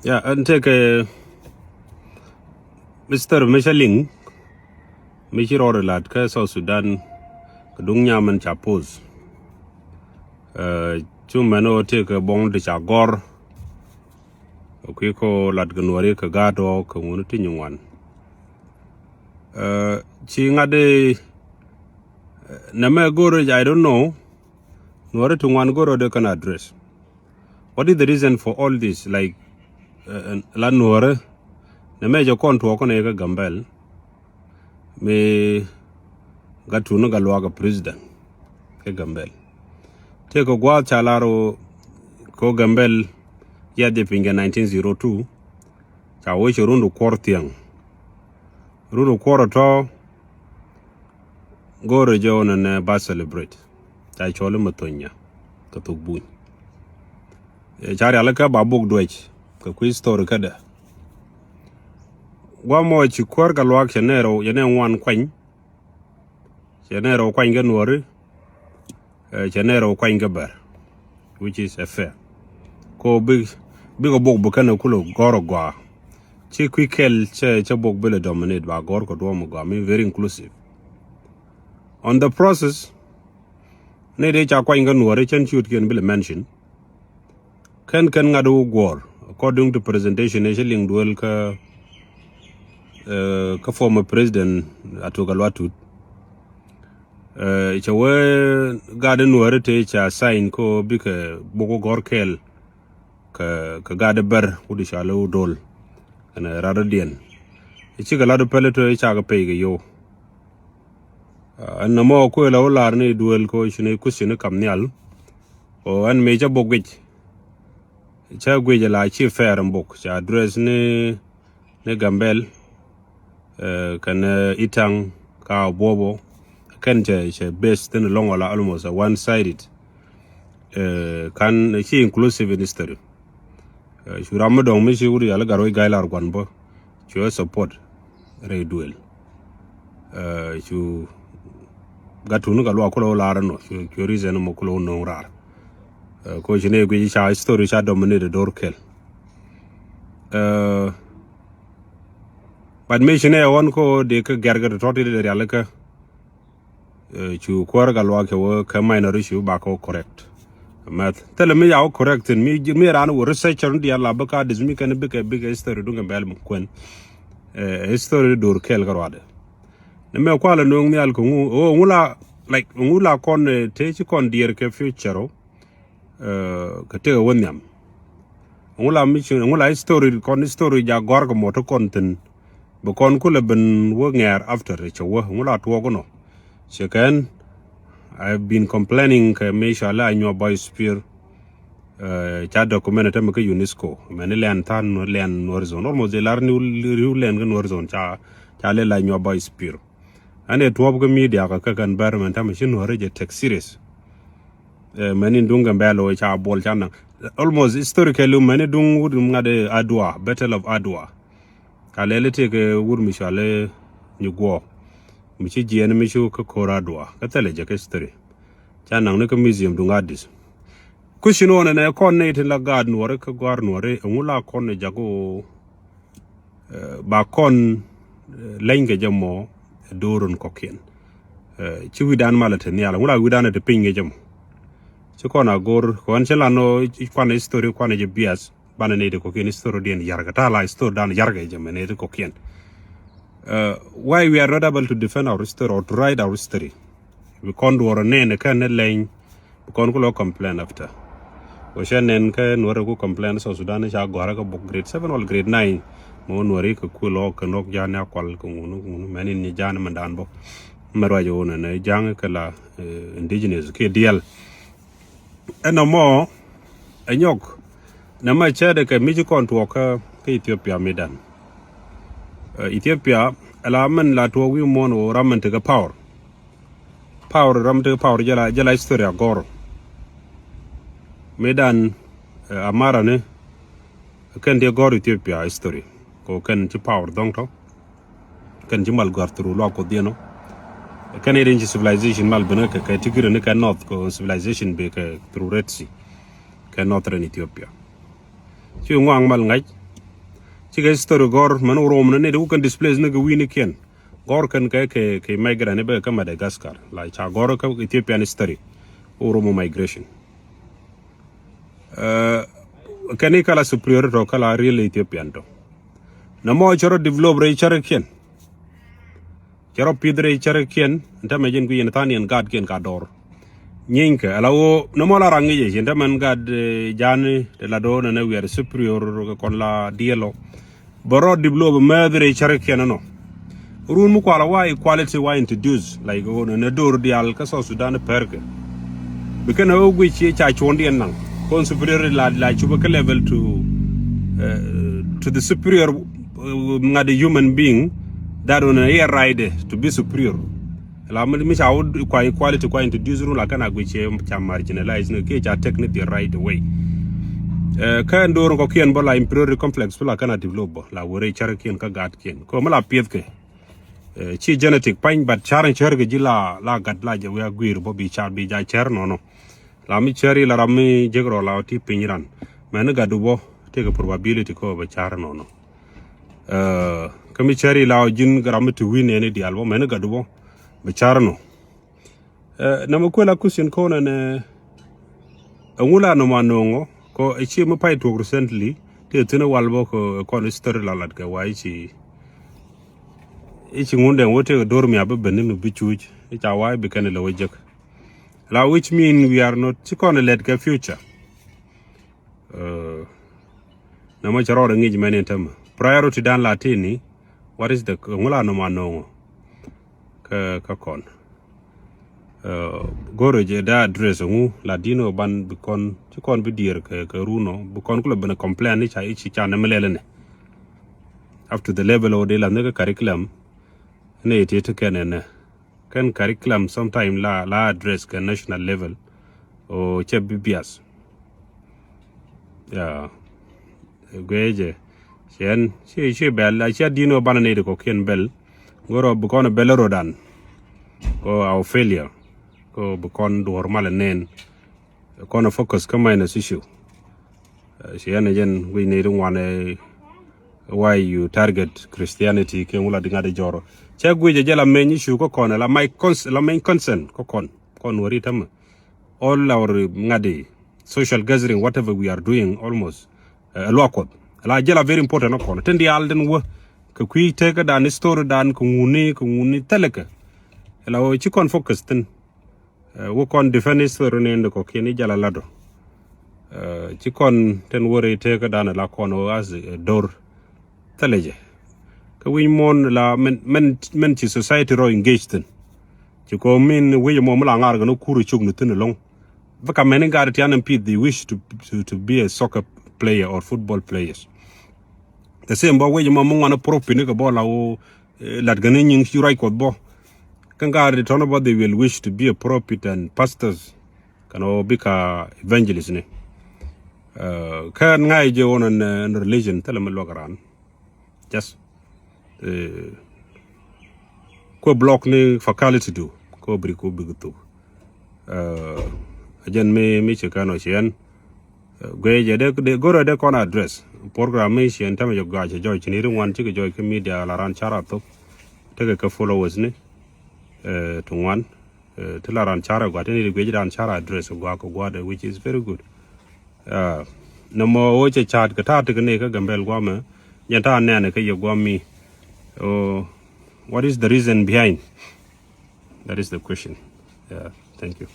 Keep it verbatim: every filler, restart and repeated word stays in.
Ya, ɛn tëëkɛ Mister Michel Ling, mi ci rɔɔdɛ lat kä South Sudan, kɛ duŋ nyam ɛn ca pos. Cu mɛn ɣöö tëëkɛ buɔ̱ŋ ti ca gɔr. Kui̱ kɔ lat kɛ Nuɔri kɛ gaat ɔ kɛ ŋuni ti nyin ŋuan. Ci ŋa̱t di nɛmɛ go̱r, I don't know. Nuɔri ti ŋuan go̱r ɔ dee kɛn address. What is the reason for all this? Like, la Nuɔri nɛmɛ jɛ kɔn tuɔɔk kɔn ɛ kä Gambɛl. Mi Gatun Gatluak ɛ president kä Gambɛl. Tëëkɛ gua̱a̱th ca lar ɔ kɔ Gambɛl, yɛth jɛ piny kɛ nineteen zero two. Ca wee cɛ run du kuɔr thiɛŋ. Run du kuɔr ɔ tɔ go̱o̱rɛ jɛ ɣän ɛnɛ ba celebrate. Ca cɔl i̱ Mathonya kɛ thok Buny. Ca rialikä ba bok duec kɛ kui̱ story kädɛ. Guamɔ ci kuäär Gatluak cɛ nɛɛrɛ, cɛ nɛɛ ŋuan kuany. Cɛ nɛɛrɛ kuany kɛ Nuɔri. Cɛ nɛɛrɛ kuany kɛ Bär, which is a fair. Ko bi, bikɛ bok bi kɛn kulɛ gɔr gɔaa. Ci kui̱ kɛl cɛ, cɛ bok bilɛ dominate ba gɔr kɛ duɔm gɔaa, mi very inclusive. On the process, ni dee ca kuany kɛ Nuɔri cɛn ciötkiɛn bilɛ mention. Kɛn kɛn ŋa̱t wä guɔ̱ɔ̱r, according to presentation ëë cä liŋ duel kä kä former president Atuk Aluatut. Cɛ wee gaat Nuɔri te ca sign ko bikɛ buk gɔ̱r kɛɛl kɛ, kɛ gaat Bär wut i̱ ca lo̱w do̱l kɛnɛ rat rɔ̱diɛn. Cikɛ lat päl ito i̱ cakɛ pɛy kɛ yo̱w. Ɛn nɔmɔ kuël a wä lar ni duel ko ci ni kuthi ni kam nhial. Ɔ ɛn mëë cä bok guic. Cä guic la ci fair in bok ca address ni, ni Gambɛl. Kɛn Itaŋ ka Buɔbɔ kɛn cɛ, cɛ base thin lɔŋ wala almost a one sided. Kan ci inclusive in history. Cu ram mi dɔŋ mi ci wut yal gar wec ga̱y lar guan bä. Cu ɛ support rɛy duel. Cu gat tuni ka luak kulo lar nɔ, cu, cu reason mɔ kulo nɔŋ rar. Ko ci ne guic ca history ca dominate dor kel. But mi ci ne ɣɔn ko de kä gɛr kä tɔt ti de rialikä. Cu kuäär Gatluak cɛ wä kä minor issue ba kɛ wä correct. Mɛth thilɛ mi ya wä correct thin mi, mi raan wä researcher ni diaal la bä ka dis mi kɛn bikɛ, bikɛ history duŋ kɛ bɛl mi kuɛn. History dor kɛl kä ruadɛ. Ni mɛ kualɛ nuŋ nhial kɛ ŋu, ŋu la, like, ŋu la kɔn te ci kɔn diɛɛr kɛ future ɔ. Kɛ tëkɛ wä nhiam. Ŋu la mi ci, ŋu la history, kɔn history ja gɔr kɛ mɔ ti kɔn thin. Bi kɔn kulɛ ben wä ŋɛɛr after cɛ wä ŋu la tuɔɔk nɔ. Cɛ kɛn, I've been complaining kɛ mi ca la nyuɔ boy spear. Ca document te mi kä UNESCO mɛn ni lɛn than lɛn Nuer zone, almost de lar ni riw lɛn kä Nuer zone ca, ca le la nyuɔ boy spear. Ɛn ɛ tuɔp kä media kä kä kɛn bɛr mɛn tamɛ ci Nuɔri jɛ take serious. Mɛn in duŋ kɛ bɛl wä ca bol ca naŋ. Almost historically mɛn in duŋ wut ŋa̱t Adwa, Battle of Adwa. Ka lɛli tëëkɛ wut mi cɔal i̱ Nyuguɔ. Mi ci jiɛɛn mi ci kä ko̱r Adwa kä thilɛ jɛ kä history. Ca naŋ ni kä museum duŋ Addis. Kucin wä nɛnɛ kɔn ni tin la gaat Nuɔri kä gɔaar Nuɔri ɛŋu la kɔn ni jak wä. Ba kɔn leny kɛ jɛ mɔ do̱r in kɔkiɛn. Ci wi̱dan malɛ te nhial ŋu la wi̱dan te piny kɛ jɛ mɔ. Ci kɔn a go̱r kɔn ci lan nɔ kuan history kuan jɛ bias banɛ nɛy ti kɔkiɛn history diɛn yarkɛ ta̱a̱ la history dan yarkɛ jɛ mɛ nɛy ti kɔkiɛn. Why we are not able to defend our history or to write our history? Bi kɔn duɔrɔ nɛn kɛn ni leny. Bi kɔn ku lɔ complain after. Wä cɛ nɛn kɛ Nuɔri ku complain South Sudan ca gɔrɛ kɛ bok grade seven or grade nine. Mɛ wä Nuɔri kɛ ku lɔ kɛ nɔk jani a kual kɛ ŋunu ŋunu mɛn in ni jani mɛ dan bok. Mɛ ruac wä nɛ nɛ jaŋ kɛ la indigenous kɛ diɛl. Ɛn nɔmɔ ɛ nyɔk nɛ mɛ cɛ de kɛ mi ci kɔn tuɔk kä Ethiopia mi dan. Ethiopia ɛ la mɛn la tuɔk wi̱i̱ muɔ̱n wä ram mɛn tekɛ power. Power ram ti power jɛ la, jɛ la history a gɔr. Mi dan Amara ni kɛn ti gɔr Ethiopia history. Ko kɛn ci power dhɔŋ tɔ. Kɛn ci mal gɔr through luak ko dhieno. Kɛn irin ci civilization mal ben kɛ, kɛ tigiri ni kɛ north ko civilization be kɛ through Red Sea. Kɛ northern Ethiopia. Ci ŋuaŋ mal ŋa̱c. Cikɛ history gɔr mɛn wä Rom ni nit wä kɛn displace ni kɛ wi̱i̱ ni kiɛn. Gɔr kɛn kɛ kɛ kɛ migrant ni bɛ kɛ Madagascar la ca gɔr kɛ Ethiopian history. Wä Rom migration. Kɛn i̱ kala superior tɔ kala real Ethiopian tɔ. Nɛ mɔ cɛ rɔ develop rɛ cɛ rɛ kiɛn. Cɛ rɔ pith rɛy cärkiɛn ɛn tämɛ ji̱n kui̱ yɛn tha̱a̱n yɛn gaatkiɛn ka dɔɔr. Nyienkɛ ala ɣöö nɔmɔ la raŋ ŋi̱cɛ ci ɛn tämɛ ɛn gaat ja̱a̱ni te la do̱r nɛnɛ wiɛr superior kɛ kɔn la diɛlɔ. Bɛ rɔ develop mɛth rɛy cärkiɛn ɛnɔ. Run mi kual a wa equality wa introduce like ɣöö nɛnɛ do̱r diaal kä South Sudan pɛrkɛ. Bi kɛn ɣöö guic ci ca cuɔ̱ndiɛn naŋ kɔn superior la la cupɛ kä level to to the superior ŋa̱t a human being that on a right to be superior. La mi mi ca wä kwa equality kwa introduce run la kɛn a guic ca marginalize ni kiɛ ca take ni the right way. Kä ɛn do̱r kɔkiɛn bä la inferiority complex bä la kɛn a develop bä la wä rɛy cärkiɛn kä gaatkiɛn kɛ mi la piɛthkɛ. Ci genetic pany but car in cär kɛ ji̱ la la gat la jɛ wi̱i̱ a gui̱i̱r bä bi car bi ja cär nɔnɔ. La mi cäri la ram mi jek rɔ la ti piny ran mɛni gadu bɔ tëkɛ probability kɔ bɛ car nɔnɔ. Kä mi cäri la ji̱n ram mi ti wi̱n nɛni dial bɔ mɛni gadu bɔ bɛ car nɔ. Nɛ mɛ kuɛ la question kɔ nɛ nɛ ɛŋu la nɔ ma nɔŋɔ kɔ ɛ ci mi pay tuɔk recently ti thi̱n wal bɔ kɔ kɔn history la lat kɛ wa ici. Ici ŋun dɛŋ wä tëkɛ dor mi a bi ben ni mi bi cuc ica wa ibi kɛn ilɛ wä jek. La which mean we are not ci kɔn lɛt kɛ future. Nɛ mɔ cɛ rɔɔdɛ ŋic mɛn in tämɛ priority dan la tini. What is the ŋu la nɔma nɔŋɔ kä kä kɔn. Go̱rɛ jɛ da address ŋu la dino ban bi kɔn ci kɔn bi dier kɛ kɛ runo bi kɔn kulɛ ben complain ni ca ici ca nɛ mi lɛlɛ nɛ. Up to the level of de la ni kä curriculum ni iti ti kɛn ɛnɛ. Kɛn curriculum sometime la la address kɛ national level o cɛ bi bias. Ya guecɛ ciɛn ci ci bɛl a cia dino banɛ ni di kɔ kiɛn bɛl. Goro bi kɔn bɛl rodan ko our failure ko bi kɔn duɔr mal nen. Kɔn focus kä minus issue. Ci ɛn jɛn wi̱c ni ri ŋuan why you target Christianity kɛ ŋu la di ŋa̱t jɔrɔ. Cɛ guic jɛ la main issue kä kɔn la my cons la main concern kä kɔn kɔn wari tämɛ. All our ŋa̱t social gathering whatever we are doing almost. Luak kuɔth la jɛ la very important kä kɔn tin dial den wä kɛ kui̱ tekä dan story dan kɛ ŋuni kɛ ŋuni thɛlɛkɛ. La wä ci kɔn focus thin. Wä kɔn defend history ni ndɛ kɔ kiɛn i̱ jala ladɔ. Ci kɔn ten wä rɛy tekä danɛ la kɔn wä as dor thilɛ jɛ. Kä wi̱ny muɔ̱n la mɛn mɛn mɛn ci society rɔ engage thin. Ci kɔ min wi̱c mɔ mi la ŋa̱r kɛ ni kur cuk ni thin ɛlɔ̱ŋ. Bä ka mɛn in gat tian in pith they wish to, to, to be a soccer player or football players. The same bä wi̱c mɔ mi ŋuan a prophet ni kɛ bɔ la wä lat gani nyiŋ ci ruac kuɔth bɔ. Kä ŋa̱r di tɔn bɔ they will wish to be a prophet and pastors. Kɛn ɔ bika evangelist ni. Kä ŋa̱c jɛ ɣän ɛn religion thilɛ mi luäk ran. Just kuɛ block ni faculty du kɛ ɔ brik kɛ ɔ bik thuk. A jɛn mi mi ci kɛn ɔ ci ɛn. Guey jɛ de de goro de kɔn address program mi cien tämɛ jɛ gɔaa cɛ jɔc cini ri ŋuan cikɛ jɔc kä media la ran cara thok. Tekɛ kä followers ni ti ŋuan ti la ran cara gɔaa tini ri guey jɛ ran cara address gɔaa kɛ gɔaa de which is very good. Nɛ mɔ wä cɛ caat kɛ ta̱a̱ tekɛ ni kä Gambel guamɛ jɛn ta̱a̱ nɛɛnɛ kä yɛ guam mi. What is the reason behind? That is the question. Yeah, thank you.